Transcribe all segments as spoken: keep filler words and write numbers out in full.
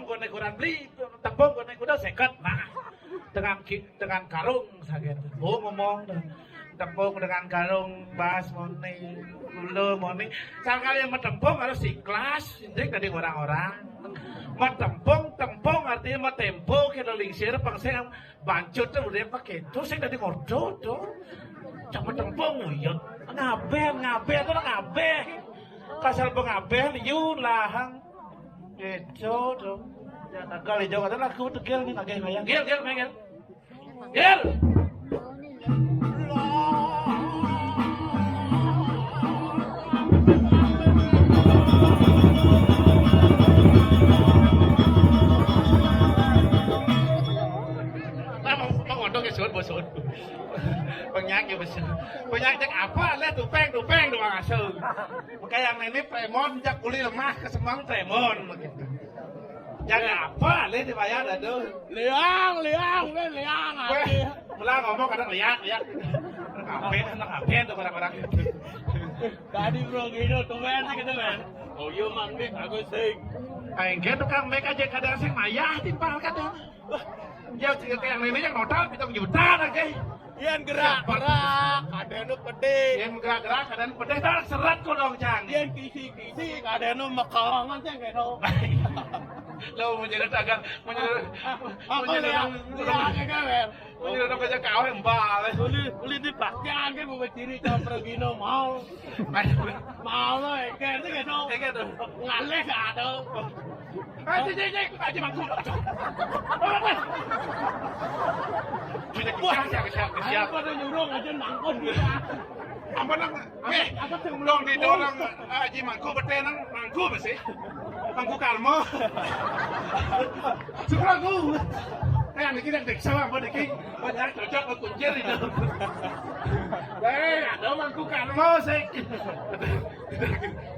Koné kurang beli, tepung koné kuda seket. Nah, dengan ki-, dengan karung saget. Oh, ngomong dah. Tepung dengan karung, bas moni, gula moni. Sakali yang metempung harus ikhlas, intik tadi orang-orang. Metempung, tempung artinya metempo, kena lingsir, pangsing, bancut tuh udah pakai itu, sing tadi ngordo tuh. Cak metempung, uyut. Ngabeh, ngabeh, tuh ngabeh. Kasal pengabeh, liu, lahang. Keco dong. Ya, tagal hijau kata lagu tegel nih, nagih mayang. Gel, gel, main, gel. Gel. Lah, mau, mau ngodok ya, Sun, bosun. Penyakit, bosun. Penyakit apa? Lihat, tupeng, tupeng, doang asuh. Makanya yang ini premon, jak kuli lemah, kesemang premon, begitu. Jaga apa? Lih dibayar, aduh. Liang, liang, weh, liang, weh, ati. Mula ngomong kadang liang, liang. Ngapain, anak ngapain tuh orang-orang? Tadi Bro Gino tuh, men, sih gitu, men. Oh, iya, Mang Dik, aku sing. Kayak gitu, Kang, mereka aja kadang sing mayah, timpal kadang. Wah, ya, jika kayak ini yang modal, pitung juta lagi. Yen gerak-gerak, kadéna pedih. Yen gerak-gerak, kadéna pedih, tar seret kok dong, Cang. Yen kisi-kisi, kadéna mekongan, Cang, gitu. Lo mau jadi dagang, mau jadi, mau jadi lihat, orang, lihat, ya, kan, Wer? Mau jadi orang kerja kawin, mbak. Uli, uli di pakaian, kan, mau ciri, Cang, pergi, no, mau. Aduh. Mau lo, engker, gitu. Engker, tuh. Ngalih, gak ada. Eh, cek, cek, cek, aja mangkuk. Wah, siap, siap, siap. Ayo, pada nyurung aja nangkut gitu. Apa nang? Eh, apa tuh? Dong didorong, eh, Haji Mangku beté nang Mangku besi. Mangku Karmo. Suka aku. Eh, niki nang diksa apa niki? Banyak cocok ke kuncir itu. Eh, ada Mangku Karmo sih.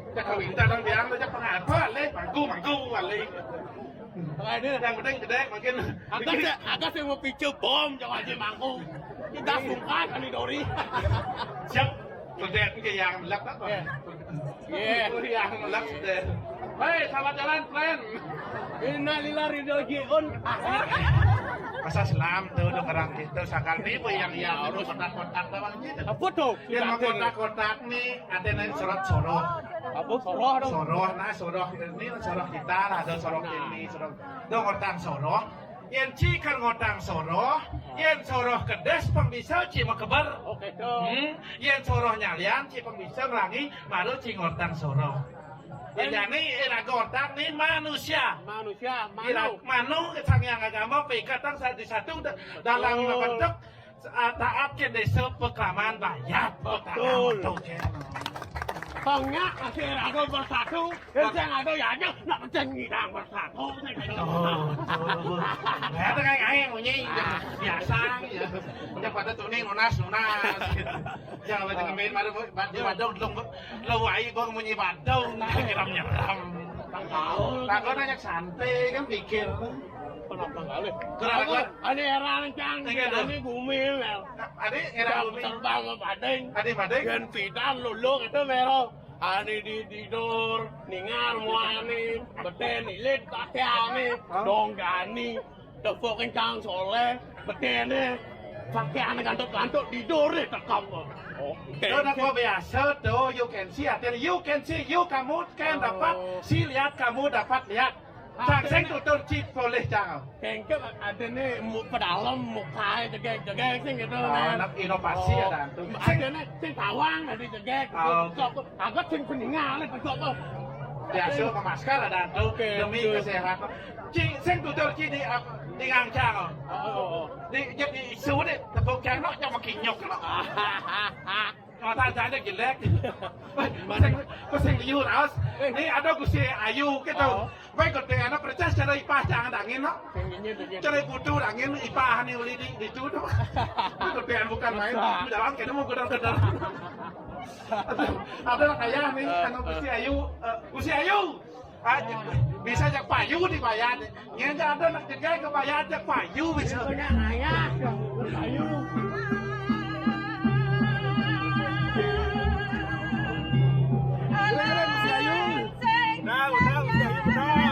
Cak kawin tanang biang, cak pengapa, leh, Mangku, Mangku, wali. Yang penting gedé, makin. Agak sih, agak sih mau picu bom, Cang Haji Mangku. Kita sungkan, Ani Dori. Siap. Gedé ke yang melak apa? Iya. Iya. Yang melak gedé. Hei, selamat jalan, friend. Innalillahi ridho jiun. Masa selam tuh, udah orang gitu. Sakal nih, bu, yang, yang, udah kotak-kotak, bang, gitu. Apa tuh? Yang mau kotak-kotak nih, ada yang surat soroh. Apa soroh dong? Soroh, nah, soroh ini, soroh kita lah, ada soroh ini, soroh. Dong, ngortang soroh. Yen ci kan ngortang soroh, yen soroh kedes pang bisa ci makeber. Oke, dong. Hmm, yen soroh nyalian ci pang bisa nglangi, baru ci ngortang soroh. Yen jani yen ngortang ni manusia. Manusia, manu. Manu, sang yang agama, pikatan satu-satu da-, dalam bentuk Ah, taat ke desa pekraman bayat. Betul. Betul, ke. Tengah kasih raga bersatu, dan saya ada ya aja, nak kencing ngidang bersatu. Betul, betul. Ya, tengah kayak bunyi, biasa, ya. Yang pada tuning lunas, lunas. Jangan pada ngemain, pada, pada, pada, belum, belum, wai, bang, bunyi badung, nyeram, nyeram. Takut nanya santai, kan pikir. Kenapa kali? Kenapa? Ane era rencang, ane bumi, Mel. Ade era bumi. Terbang sama pading. Ade pading. Yen pidan lulung itu, Mel. Ane di tidur, ningar muani, beten ilit pakaiane, donggani, tepuk kencang soleh, betene, pakaiane gantuk-gantuk, tidur deh, tekap. Oke. Itu nak biasa tuh, you can see, artinya you can see, you kamu kan dapat, si lihat, kamu dapat lihat. Sang sing tutur ci polih cang. Kengke adene mu pedalem, mukae jegeg-jegeg sing gitu, men. Anak inovasi ya, dan tuh. Adene sing tawang tadi jegeg. Oh. Sok, agak sing peninggal, sok. Biasa memasker ada tuh, oke, demi kesehatan. Ci, sing tutur ci di, di ngang cang. Oh, oh, oh. Di, di, di suhu deh, tepuk cang, no, cang makin nyok, no. Mata aja jelek. Sing, sing liur, aus. Ini ada Gusti Ayu, gitu. Oh. Baik, gedé anak percaya secara ipah jangan angin, no. Cara butuh angin, ipah nih uli di, di itu, no. Itu gedé bukan main. Di dalam kena mau gedor-gedor. Ada kayak nih, anu Gusti Ayu, eh, Gusti Ayu. Ah, bisa jak payu dibayar. Yen ada nak jegai kebayar jak payu bisa. Banyak raya, payu. Alah, payu. Tahu, tahu, tahu, tahu.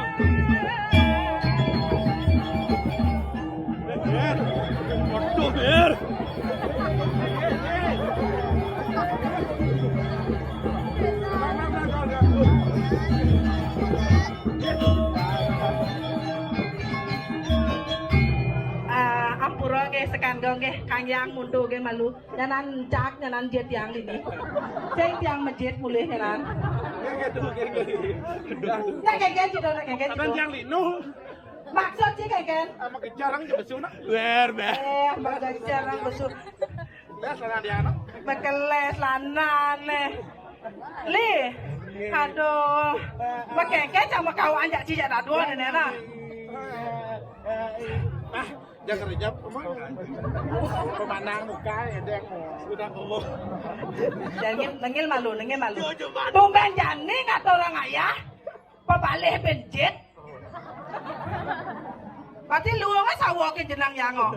Kan dong nggih, Kang Yang mundur nggih malu. Nyanan cak, nyanan jit yang dini. Sing tiang mejit mulih nyanan. Nak kénkén cito, nak kénkén cito. Kadang yang linu. Maksud sih kénkén. Sama kejarang aja besu nak. Wer, wer. Eh, sama kejarang besu. Bekeles lanane. Li. Aduh. Makénkén sama kau anjak cijak dadua nenek nah. Ah, jangan rejap, pemanang muka ya deh. Sudah ngomong. Nengil, nengil malu, nengil malu. Tumben jani kata orang ayah. Pebalih benjit. Berarti luwunge sawoke jenang yango.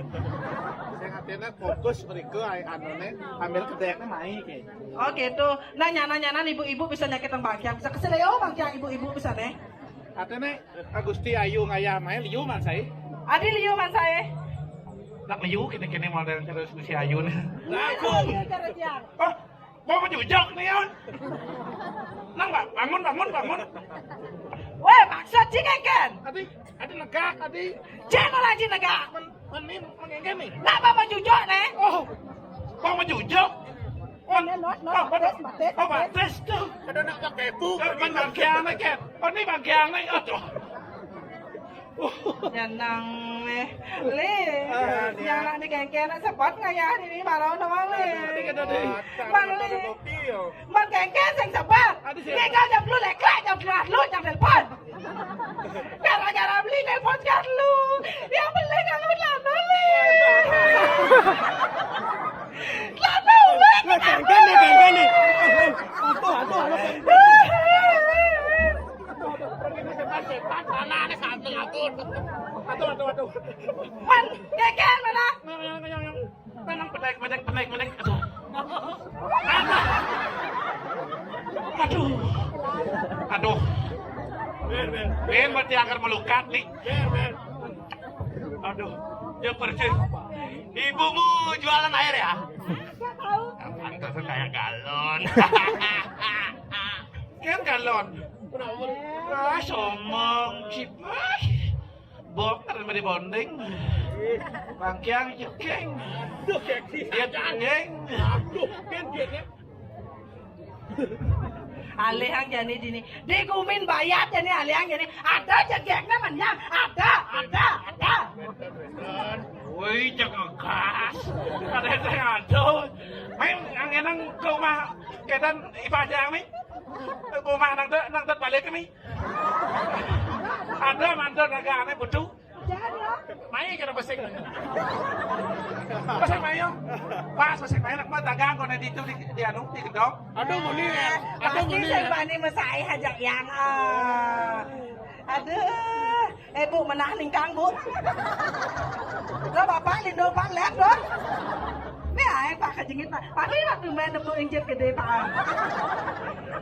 Sing atene fokus mriko ai anune ambil kedekne mai ke. Oh gitu. Nah, nyana-nyana ibu-ibu bisa nyakit nang bangkiang. Bisa keseleo bangkiang ibu-ibu bisa nih. Atene Agusti Ayu ngayah mai liu man sae. Adi liu man sae. Nak liu kene-kene model terus si Ayu nih. Aku. Oh, mau menjujak nih, Yon. Nang, Pak, bangun, bangun, bangun. Weh, maksud sih kénkén. Adi, adi negak, adi. Jangan lagi negak. Men, men ini mengengke nih. Napa menjujak nih? Oh, mau menjujak. Oh, not, not, oh, batis, batis, oh, batis tuh. Ada nak pakai bu. Kan bangkiang nih, kan. Oh, ini bangkiang nih. Aduh. Nyanang nih. Le. Ah, dia. Nyanang di kénkén sepot ngayah ini marau nawang le. Ini kita deh. Mang le. Kopi yo. Mang kénkén sing sepot. Ada sih. Tinggal jam dulu leklek, jam dulu lu, jam telepon. Gara-gara beli nelpon kan lu. Yang beli kalau lama le. Lama le. Nah, kénkén nih, kénkén nih. Aduh, aduh, aduh. Aduh, aduh, aduh. Man, kénkén mana? Yang, yang, yang, yang. Menang penek, penek, penek, penek. Aduh. Aduh. Aduh. Ben, ben. Ben, berarti akan melukat nih. Ben, ben. Aduh. Ya persis. Ibumu jualan air ya? Pantas kayak galon. Kan galon. Ah, somong, cipai. Bok, ada mari bonding. Bangkiang jekeng. Aduh, jekeng. Dia tangeng. Aduh, kan dia. Alihang jani dini. Di gumin bayat jani alihang jani. Ada jegeknya menyang. Ada, ada, ada. Woi, jangan gas. Ada yang ada. Main yang enang ke rumah kedan ipa aja mi. Ke rumah nang dek, nang dek balik mi. Ada mantan dagang aneh bodoh. Mai kena pesing. Pesing mai yo. Pas pesing mai nak mah dagang kono di itu di, di anu di gedong. Aduh muni. Aduh muni. Pasti sing bani mesai hajak yang. Ah. Aduh. Eh, Bu, menah ningkang, Bu. Lah, Bapak lindo Pak lihat dong. Nih ae Pak kejengit Pak. Tapi waktu main nemu injit gede Pak.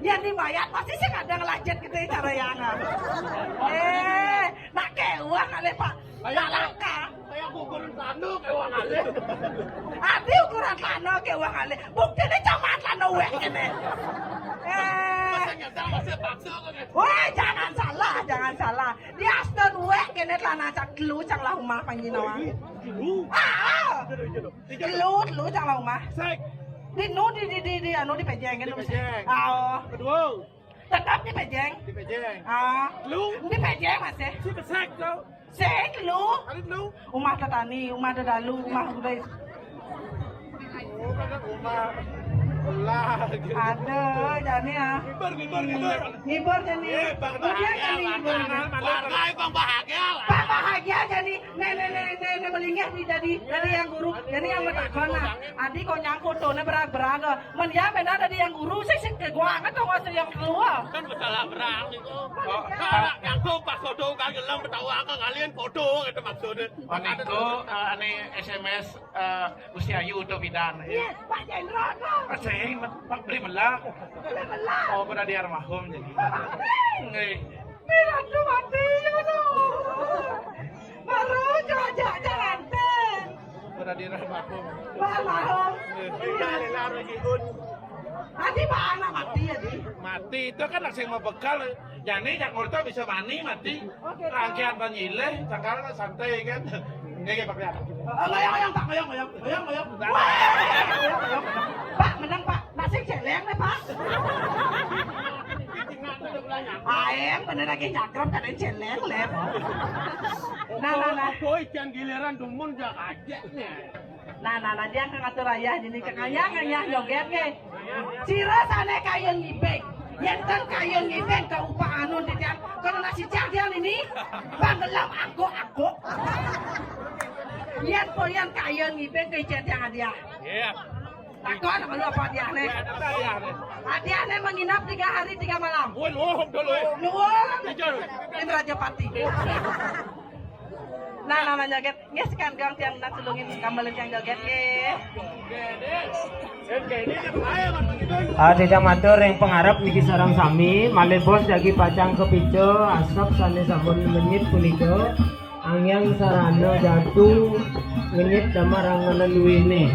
Ya dibayar pasti sih kadang lanjut gede cara yang. Eh, nak kewah kali Pak. Nak langka. Kayak guguran tandu kewah kali. Ati ukuran tandu kewah kali. Buktinya cuma tandu weh ini. Eh. Masa nyata masih paksa kok. Wah, jangan salah, jangan salah. Di Aston wek kene telah nacak telu cang lah umah panji nawang. Telu. Ah, ah. Telu, telu cang lah umah. Sek. Di nu di di di di anu di pejeng kan. Di pejeng. Ah. Kedua. Tetap di pejeng. Di pejeng. Ah. Telu. Di pejeng masih. Si pesek kau. Sek lu. Ada telu. Umah tetani, umah dedalu, umah gudai. Oh, kan rumah belah gitu. Ada, jani ya. Ngibur, ngibur, ngibur. Ngibur jani. Eh, Bang, udah jani ngibur. Warga Bang bahagia lah. Bang bahagia jani. Nenek nenek nenek melinggih di jadi jadi yang guru, jadi yang bertakon nah. Adi konyang fotonya berat-berat. Men ya benar tadi yang guru sih sih ke gua kan tuh masih yang keluar. Kan bersalah berang itu. Kalau yang tuh pas foto kan gelem ketawa ke kalian foto gitu maksudnya. Paniko, eh, ane S M S, eh, usia ayu atau bidan. Iya, Pak Jenderal, Pak. Sing, Pak, beli melah. Beli melah. Oh, pada di almarhum jadi. Nggih. Miratu mati, ya Allah. Baru aja jalan. Pada di almarhum. Almarhum. Nggih. Iya, lila, rojikun. Nanti Pak anak mati ya, Di? Mati itu kan langsung mau bekal. Jani jak ngurta bisa mani mati. Oke, Pak. Rangkaian banyileh, cakal santai kan. Ngoyong, ngoyong, Pak, ngoyong, ngoyong, ngoyong, ngoyong. Wah, ngoyong, ngoyong. Pak, menang, Pak. Nasi celeng nih, Pak. Aing bener lagi nyakrep, kadang celeng, lep. Nah, nah, nah. Boy, jangan giliran dumun, jangan aja nih. Nah, nah, nah, dia ngatur ayah, jadi kekayaan ayah joget nih. Sira sané kayun ngibing. Yén ten kayun ngibing ka upah anu titiang, kalau nasi cang tiang ini, banggelam angkuk-angkuk. Yén poyan kayun ngibing ke ijén tiang hadiah. Iya. Takon sama lu apa hadiahnya? Iya, ada hadiahnya. Hadiahnya menginap tiga hari tiga malam. Woi, luhur dulu. Luhur. Jujur. Ini Raja Pati. Nah, namanya joget. Nggih, sekarang tiang nak tulungin gambaran tiang joget, nggih. Ah, titiang matur ring pangarep niki sareng sami, malih bos jagi pacang kapica, asep sané sampun ngenyit punika, angyang sarana jatu ngenyit damar anganan luwihné.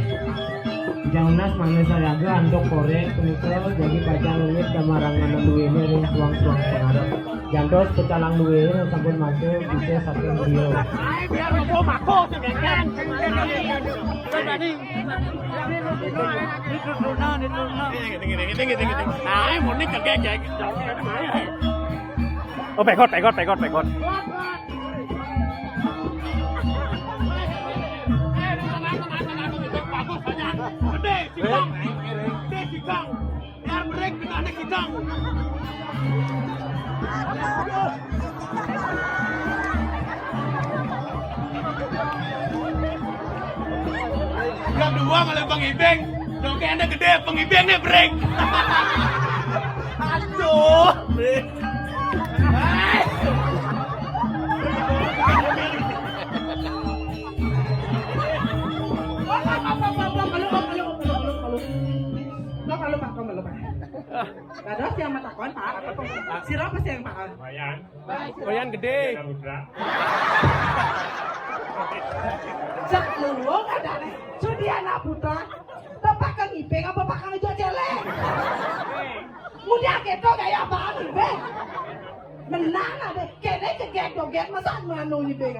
Titiang nunas mangda sayaga antuk korék punika jagi pacang ngenyit damar anganan luwihné ring suang-suang pangarep. Jantos pecalang luwih sampun masuk bisa saking griya. Biar mako-mako sing ngengkeng. Tinggi, tinggi, tinggi, tinggi, tinggi. Nah, muni kegek, kegek. Oh, pegot, pegot, pegot, pegot. Bagus, banyak. Gede, sikang. Gede, sikang. Biar break, kena ada kidang. Yang dua malah Bang Ibeng. Dong kayaknya gede, Bang Ibeng nih break. Aduh, break. Malu, malu, malu, malu, malu. Malu, malu, malu, malu. Dados yang matakon, Pak. Sira apa sing, Pak? Wayan. Wayan gede. Wayan Putra. Cek luwung adane. Sudiana Putra. Tepak ke ngibing apa Pak Kang Ijo celek? Mudah keto gaya apaan ngibing? Menang ada. Kene ceget joget masa nganu ngibing.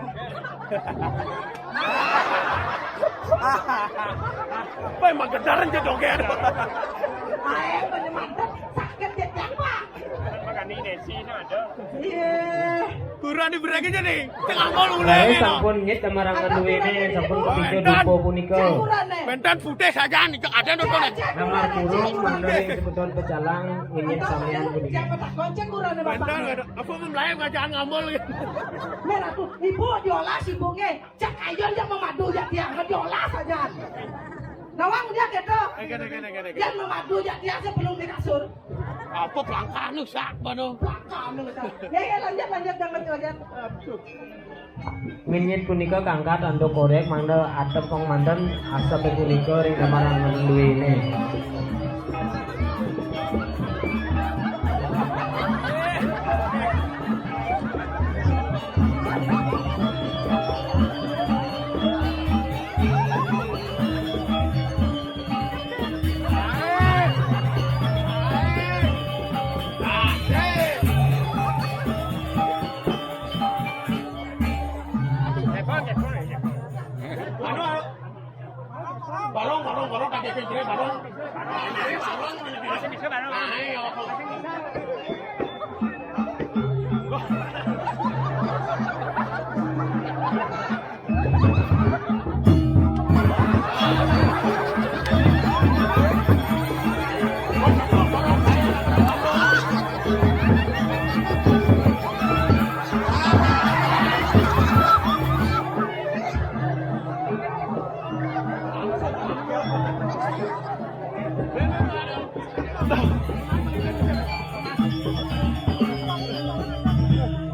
Apa emang gedaran joget? Ae, bener mantep. Sakit ya, Pak. Makanya ini sih ada. Iya. Kurang diberagi jadi. Tengah mau mulai. Sampun nyit kamarangan duwene, sampun kepicu dupa punika. Benten putih saja nih, cek ada nonton aja. Namar kurung, mandor yang sebetul pecalang, nginyit samian punika. Siapa tak gonceng kurang, Bapak? Benten ada. Apa mau melayang ngajaan ngambol gitu? Merah tuh, ibu diolah sibuknya. Cak ayo dia memadu ya dia, diolah saja. Nawang dia gitu. Dia memadu ya dia sebelum di kasur. Apa pelangkanu sak mano? Pelangkanu sak. Ya, ya, lanjut, lanjut, jangan lanjut. Minyit punika kangkat antuk korek mangda atep pang manten asep punika ring kamarangan duwene. Barong, barong, barong, tak ada barong. Masih bisa barong. Ayo.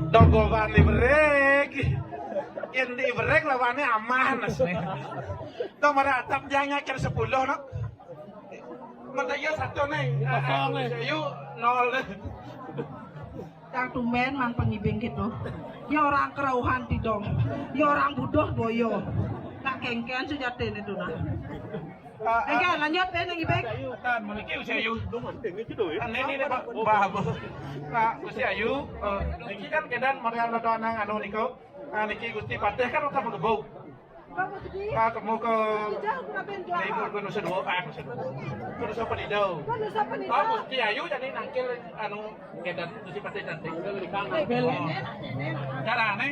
Dong goban di break. Yen di break lawane aman asli. Dong mara atap dia nyaker sepuluh no. Mata iya satu nih. Kosong nih. Ayu nol. Kang tumben mang pengibing gitu. Ya orang kerauhan tidong. Ya orang budoh boyo. Nak kengken sujatene tuh nah. Oke, lanjut ya, Nang Ibek. Ayu, tan, meniki usia ayu. Ini, ini, Pak, Mbah, Bu. Nah, usia ayu, eh, niki kan kedan model rada nang anu niku. Nah, niki Gusti Patih kan udah menggebau. Kamu ke ibu ke nusa dua, ah, nusa dua. Ke nusa penida. Bagus, Ki Ayu jadi nangkil anu, edan, si pati cantik. Cara aneh.